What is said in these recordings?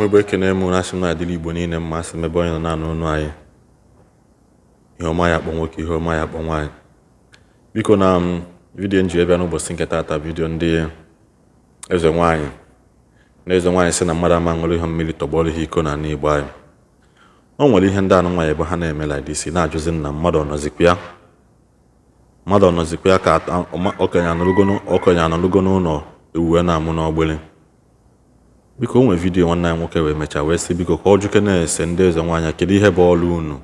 Igbo, ekene m na asị m na-adịrị Igbo niile mma. Asị m ebe onye nọ na-anụ ọnụ anyị, ihe ọma ya akpọ nwoke, ihe ọma ya akpọ nwaanyị. Biko, na m video m ji bịa n'ụbọchị nke taata, video ndị eze nwaanyị na eze nwaanyị sị na mmadụ ama ṅụrụ ihe mmiri tọgbọrọ ihe iko na Igbo anyị. O nwere ihe ndị anụ nwaanyị ebe ha na-eme like this, na-ajụzi nna mmadụ ọnọzikwa ya, mmadụ ọnọzikwa ya ka okenye anọrụgo n'ụlọ ewu wee na-amụ n'ọgbịrị. Biko, o nwere video nwanne anyị nwoke wee mechaa wee sị, biko, ka ọ jụke na-ese ndị eze nwaanyị, kedu ihe bụ ọrụ unu?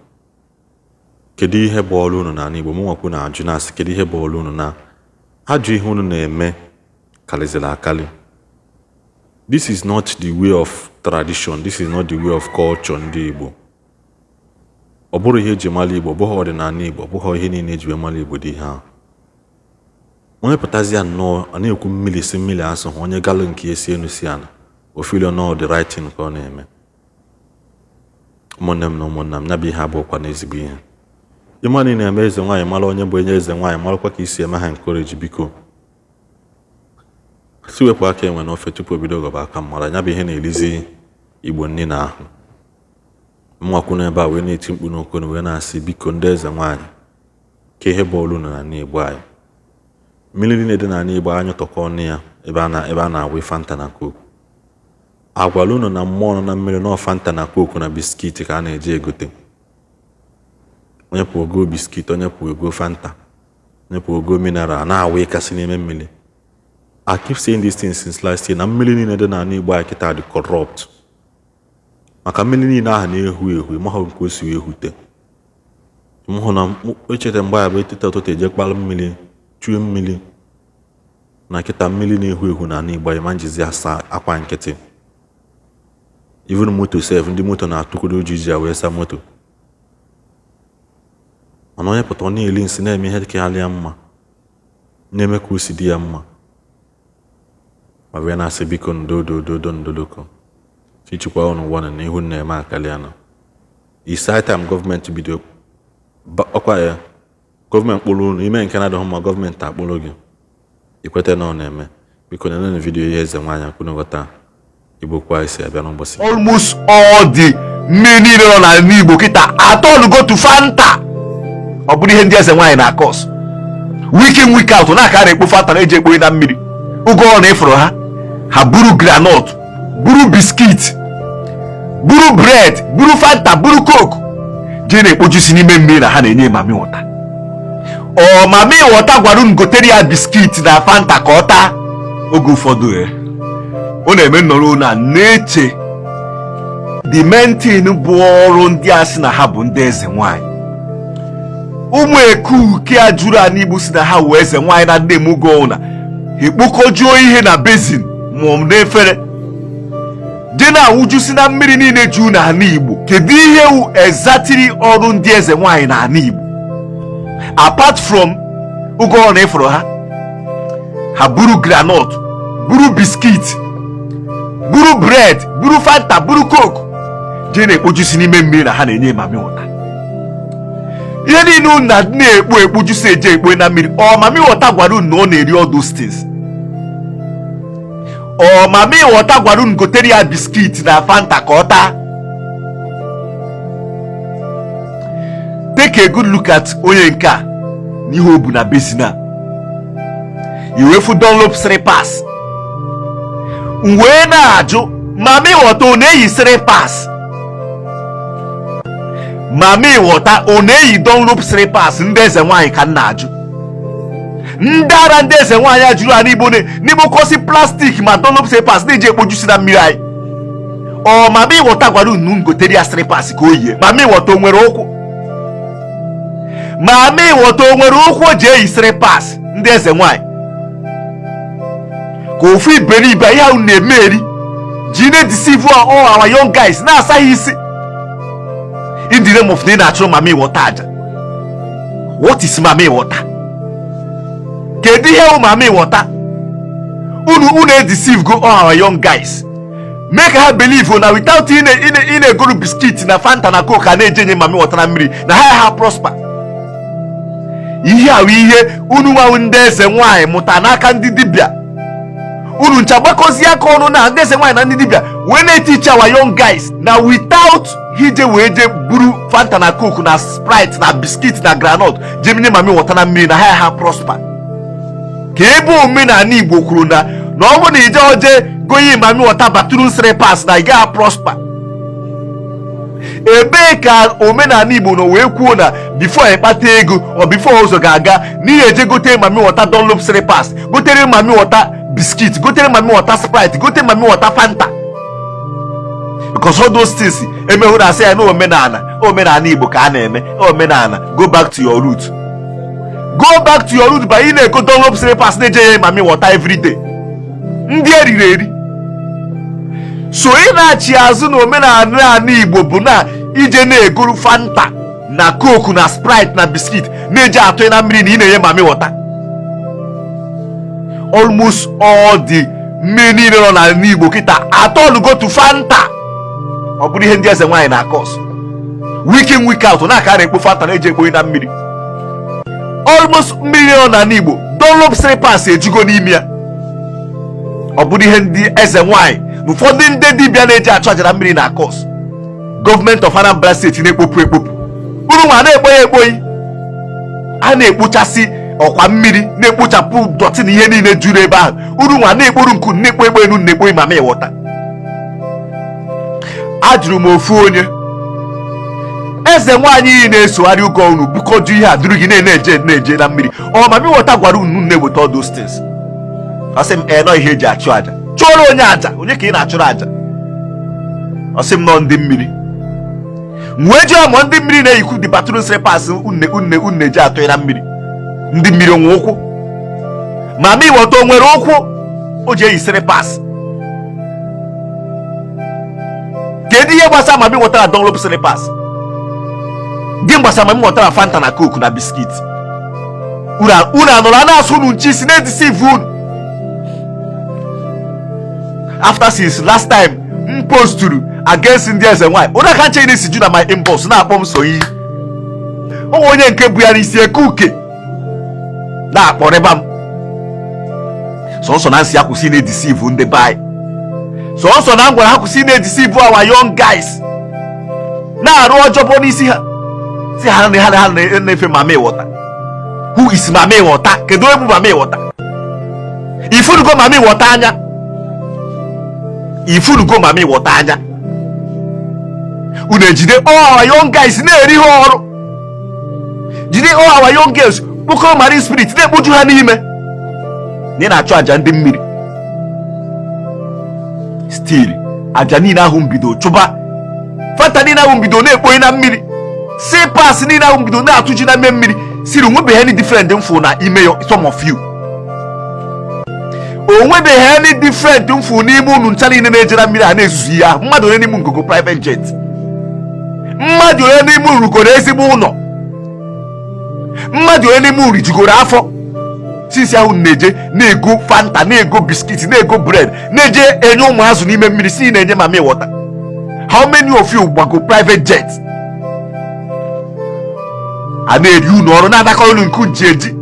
Kedu ihe bụ ọrụ unu n'ala Igbo? Mụ nwakwu na-ajụ, na-asị, kedu ihe bụ ọrụ unu? Na ajụ ihe unu na-eme karịzịrị akarị. This is not the way of tradition, this is not the way of culture ndị Igbo. Ọ bụrụ ihe eji mara Igbo, ọ bụghị ọdịnala Igbo, ọ bụghị ihe niile eji wee mara Igbo dị ihe ahụ. Onye pụtazi ya nnọọ, ọ na-ekwu mmiri si mmiri asụ ha, onye galụ nke esi enu si ala ofilio nọọ, the right thing ka ọ na-eme. Ụmụnne m na ụmụnna m, ya bụ ihe abụọkwa n'ezigbo ihe ịma na ị na-eme eze nwaanyị. Mara onye bụ onye eze nwaanyị, marakwa ka isi eme ha encourage. Biko, si wepụ aka enwe n'ofe tupu o bido ghọba aka mmadụ. Ya bụ ihe na-erizi Igbo nni na ahụ. Mwakwu n'ebe a wee na-eti mkpu n'okonu wee na-asị, biko, ndị eze nwaanyị, ka ihe bụ ọrụ n'ala Igbo anyị? Mmiri niile dị n'ala Igbo anyụ tọkọ ọnụ ya ebe a na-awụ Fanta na Coke. Agwala unu na mmụọ nọ na mmiri nọ Fanta na Coke na biscuit ka a na-eji egote. Onye pụ ogo biscuit, onye pụ ogo Fanta, onye pụ ogo mineral na-awụ ịkasị n'ime mmiri. I keep saying this thing since last year na mmiri niile dị n'ala Igbo anyị kịta dị corrupt, maka mmiri niile ahụ na-ehu ehu, ịmahụ nke o si wee hute m hụ na echeta mgbe ya bụ etete ụtụtụ eje kpalụ mmiri, chue mmiri. Na kịta, mmiri na-ehu ehu n'ala Igbo anyị ma njizi asa akwa nkịtị, even moto sef, ndị moto na-atụkwuru ụjọ iji ya wee saa moto. Mana onye pụta, ọ na-eli nsị, na-eme ihe dị ya mma, na-eme ka o si dị ya mma, ma wee na-asị, biko, ndo do do ndoloko chichikwa unu wọnụ na ihu na-eme akali ya na it's high time gọọmenti bido ọkwa ya. Gọọmenti kpụrụ unu ime nke na-adịghị mma, gọọmenti akpụrụ gị ikweta na ọ na-eme. Biko, nenenu video ihe eze nwaanyị akwụna ghọta Igbo kwa isi abịa n'ụbọchị. Almost all the mmiri niile nọ n'ala Igbo kịta atọlugo to Fanta. Ọ bụrụ ihe ndị eze nwaanyị na-akọs week in, week out, na-aka na-ekpo Fanta na-eji ekponye na mmiri. Oge ọ na ịfụrụ ha, ha buru groundnut, buru biscuit, buru bread, buru Fanta, buru Coke, jee na-ekpojusi n'ime mmiri na ha na-enye Mami Water. Ọ Mami Water gwara unu gotere ya biscuit na Fanta ka ọ taa? Oge ụfọdụ ọ na-eme nnọrọ na na-eche the main thing bụ ọrụ ndị a sị na ha bụ ndị eze nwanyị. Ụmụ ekuke a juru ala Igbo si na ha wụ eze nwaanyị na ndị emugo na ekpokọjuo ihe na basin ma ọ n'efere dị na-awụjusi na mmiri niile juu n'ala Igbo. Kedu ihe wu exactly ọrụ ndị eze nwaanyị n'ala Igbo, apart from oge ọ na ịfụrụ ha, ha buru groundnut, buru biscuit, buru bread, buru Fanta, buru Coke, jee na-ekpojusi n'ime mmiri na ha na-enye Mami Water? Ihe niile unu na na-ekpo ekpojusi eje ekpo na mmiri, ọ Mami Water gwara unu na ọ na-eri all those things? Ọ Mami Water gwara unu gotere ya biscuit na Fanta ka ọ taa? Take a good look at onye nke a n'ihe o bu na basin a iwefu Dunlop slippers. M wee na-ajụ, Mami Water ọ na-eyi slippers? Mami Water ọ na-eyi Dunlop slippers? Ndị eze nwaanyị ka m na-ajụ, ndị ara ndị eze nwaanyị a juru ala Igbo n'ikpokosi plastic ma Dunlop slippers na-eji ekpojusi na mmiri anyị. Ọ Mami Water gwara unu gotere ya slippers ka o yie? Mami Water o nwere ụkwụ? Mami Water o nwere ụkwụ o ji eyi slippers? Ndị eze nwaanyị ka ofu iberibe ihe ahụ na-eme eri ji na-edeceive all our young guys, na-asa ha isi in the name of na ị na-achụrụ Mami Water aja. What is Mami Water? Kedu ihe wụ Mami Water? Unu edeceive go all our young guys, make ha believe na without ị na-egoro biscuit na Fanta na Coke a na-eje nye Mami Water na mmiri na ha prosper. Ihe ahụ ihe unu nwawu ndị eze nwaanyị mụta n'aka ndị dibịa. Unu ncha gbakọzie aka ọnụ na ndị eze nwaanyị na ndị dibịa wee na-etichi our young guys na without ije wee je buru Fanta na Coke na Sprite na biscuit na groundnut jee minye mami water na mmiri na ha ha prosper. Ka ebe omenala Igbo kwuru na ọ bụrụ na ije oje gonye mami water, bathroom slippers, na ị gaghị prosper? Ebee ka omenala Igbo nọ wee kwuo na before ịkpata ego ọ before ụzọ ga-aga n'ihi eje gote mami water, Dunlop slippers, gotere mami water biscuit, gotere mami water Sprite, gote mami water Fanta? Because all those things emehụ na asị ya na omenala Igbo ka a na-eme omenala. Go back to your root, go back to your root by ị na-ego Dunlop slippers, na-eje ya mami water every day. Ndị eriri eri so ị na-achị azụ na omenala ala Igbo bụ na ije na-egoro Fanta na Coke na Sprite na biscuit na-eji atụ na mmiri na ị na-enye mami water. Almost all the mmiri niile nọ n'ala Igbo kịta atọlugo to Fanta. Ọ bụrụ ihe ndị eze nwaanyị na-akọs week in, week out, na aka na-ekpo Fanta na-eji ekponye na mmiri. Almost mmiri nọ n'ala Igbo, Dunlop slippers ejugo n'ime ya. Ọ bụrụ ihe ndị eze nwaanyị na ụfọdụ ndị dibịa na-eji achụ aja na mmiri na akọs. Gọọmenti of Anambra Steeti na-ekpopụ ekpopụ, uru nwa na-ekpo ya ekpoyi, a na-ekpochasị ọkwa mmiri, na-ekpochapụ dirty na ihe niile juru ebe ahụ. Uru nwa na-ekporu nku, na-ekpo ekpo enu, na-ekpo mami water. Ajụrụ m ofu onye eze nwaanyị iyi na-esogharị ụgọ unu bukọju ihe a duru gị na-eje na-eje na mmiri, ọ mami water gwara unu na-eweta all those things? Ọ sị m ee, nọ ihe eji achụ aja. Chụọrọ onye aja? Onye ka ị na-achụrụ aja? Ọ sị m nọ ndị mmiri. M wee jụọ ma ndị mmiri na-eyikwu the bathroom slippers unne unne unne ji atụ na mmiri. Ndị mmiri onwe ụkwụ? Mami water o nwere ụkwụ o ji eyi slippers? Kedu ihe gbasara mami water na Dunlop slippers gị gbasara mami water na Fanta na Coke na biscuit? Unu anọrọ a na-asụ unu nchi isi, na-edeceive unu. After since last time m posturu against ndị eze nwanyị, unu aka nche na-esi ju na my inbox na-akpọ m so iyi onwe onye nke bụ ya n'isi eke uke na-akpọrịba m sọnsọ na nsị ya kwụsị na-edeceive ndị be anyị, sọnsọ na m gwara ha kwụsị na-edeceive our young guys, na-arụ ọjọbọ n'isi ha, si ha na ha na-efe mami water. Who is mami water? Kedu onye bụ mami water? Ifunugo mami water anya? Ifunugo mami water anya? Unu ejide all our young guys na-eri ha ọrụ, jide all our young girls kpokọrọ marine spirit na-ekpoju ha n'ime na ị na-achụ aja ndị mmiri. Still aja niile ahụ mbido chụba, Fanta niile ahụ mbido na-ekponye na mmiri, slippers niile ahụ mbido na-atụji na mmiri, siri onwebeghị any different mfụ na ime some of you. Onwebeghị any different mfụ n'ime unu ncha niile na-eje na mmiri a na-ezuzu ihe ahụ. Mmadụ onye n'ime ngogo private jet? Mmadụ onye n'ime unu rugoro ezigbo ụlọ? Mmadụ onye n'ime unu rijigoro afọ since ahụ na-eje na-ego Fanta, na-ego biscuit, na-ego bread, na-eje enye ụmụ azụ n'ime mmiri, si na-enye mami water? How many of you gbago private jet? A na-eri unu ọrụ, na-anakọ unu nku nji eji.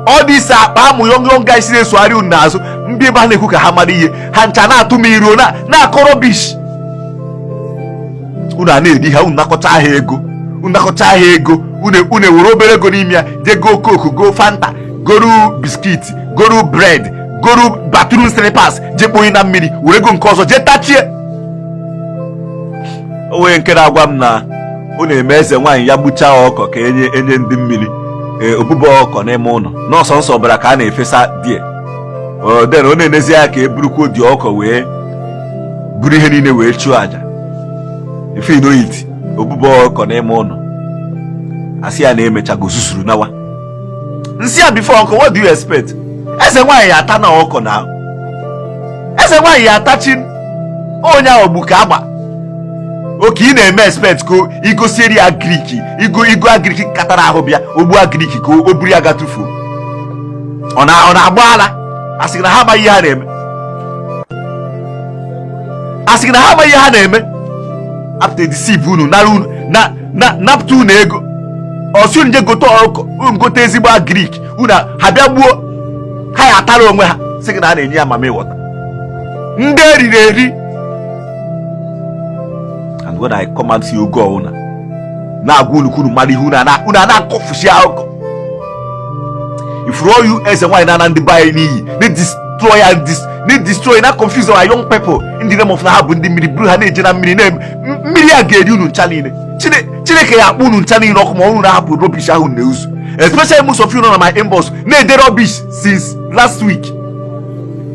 Ọ dị isi akpa amụ young young guys na-esogharị unu n'azụ ndị ebe a na-ekwu ka ha mara ihe ha ncha na-atụ m iro na-akọ rubbish. Unu a na-eri ha, unu nakọcha ha ego, unu nakọcha ha ego, unu ewere obere ego n'ime ya jee go Coke, go Fanta, goru biscuit, goru bread, goru bathroom slippers, jee kponye na mmiri, were ego nke ọzọ jee tachie. O nwere nke na-agwa m na ọ na-eme eze nwaanyị ya gbuchaa ọkọ ka enye ndị mmiri obubo ọkọ n'ime ụlọ n'ọsọ nsọ ọbara ka a na-efesa die. Den ọ na-enezi ya ka e burukwuo dị ọkọ wee buru ihe niile wee chụọ àjà ife inoyit obubo ọkọ n'ime ụlọ, asị ya na emechago zuzuru nawa nsị ya before ọkọ. What do you expect? Eze nwaanyị ya ata na ọkọ na eze nwaanyị ya atachi onye ahụ gbu ka agba oke. Ị na-eme expect ka igosieri ya agric, igo igo agric katara ahụ bịa ogbu agric ka o buru ya ga tufuo. Ọ na-agba ala, asị na ha amaghị ihe ha na-eme, asị na ha amaghị ihe ha na-eme. After deceive unu, nara unu na na napụta unu ego, ọsị unu je gote ọkụkọ, unu gote ezigbo agric, unu ha bịa gbuo ha, ya atara onwe ha. Sị gị na a na-enye ya mami water. Ndị eriri eri. And when I come and see oge ọwụna na-agwa unu ka unu mara ihe unu a na-akọfusi akụkọ ifuru oyu eze nwaanyị na-ana ndị be anyị n'iyi, na-destroy and na-destroy, na confuse our young people in the name of na ha bụ ndị mmiri buru ha na-eje na mmiri na mmiri a ga-eri unu ncha niile. Chineke ya akpọ unu ncha niile ọkụ ma unu na-ahapụ rubbish ahụ na-ezu, especially most of you nọ na my inbox na-ede rubbish since last week.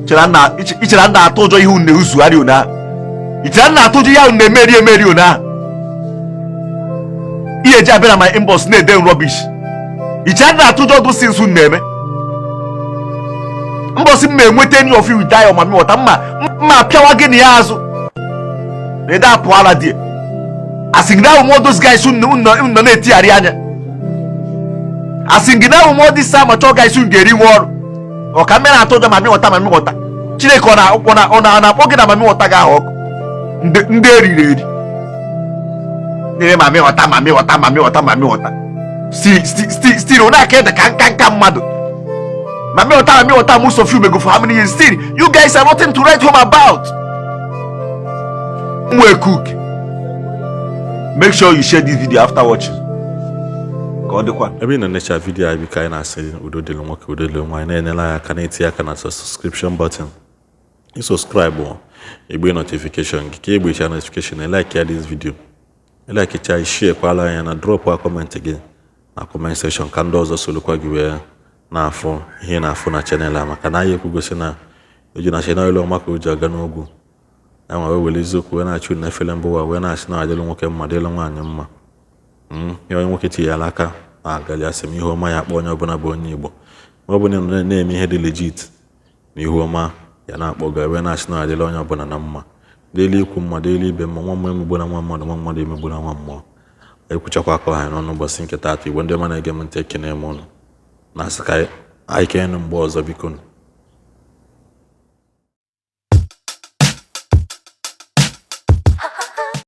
Ichere na atụ ụjọ ihe unu na-ezugharị unu ahụ? Ichere na atụ ụjọ ihe ahụ na-emeri emeri unu ahụ? Ihe eji abịa na my inbox na-ede rubbish, ichere na atụ ụjọ? Those things unu na-eme, mbọsị m ma enweta any of you with that your mami water, mma mma apịawa gị na ya azụ na ede apụ ala die. Asị gị na ahụ m those guys unu unu na-etigharị anya, asị gị na ahụ m these amateur guys unu ga-eri nwe ọrụ. Ọ ka mmiri atụ ụjọ mami water, mami water. Chineke ọ na-akpọ gị na mami water gị ahụ ọkụ. Ndị eriri eri na-eme mami water, mami water, mami water, mami water. Still ọ na-aka ede ka nka nka mmadụ. Mami water, mami water. Most of you may go for how many years? Still you guys are nothing to write home about. Nwe cook, make sure you share this video after watching ka ọ dịkwa. Ebe ị na-enecha video anyị, biko, anyị na-asị udo dịrị nwoke, udo dịrị nwaanyị. Na-enyere anyị aka na-etinye aka na subscription button, ị subscribe, igbe notification gị ka egbecha notification. Like ya this video, likecha, share kwala anya na drop a comment gị na comment section ka ndị ọzọ solukwa gị wee na-afụ ihe ị na-afụ na channel a, maka na anyị ekwugosi na eju na channel ọma ka o ji aga n'ugwu ya nwa wee were eziokwu wee na-achụ na efere mba ụwa, wee na-asị na adịrị nwoke mma, dịrị nwaanyị mma. Ihe onye nwoke tinyere aka na-agali, asị m ihe ọma ya akpọ onye ọbụla bụ onye Igbo, ma ọ bụ na ị na-eme ihe dị legit na ihu ọma ya na-akpọ gị, wee na-asị na adịla onye ọbụla na mma, dịrị ikwu mma, dịrị ibe mma. Nwa mmụọ emegbula nwa mmadụ, nwa mmadụ emegbula nwa mmụọ. Ekwuchakwa akọ ha n'ọnụ ụbọchị nke taata. Igbo ndị ọma na-ege m ntị, ekene m ụnụ, na-asị ka anyị keenụ mgbe ọzọ, biko.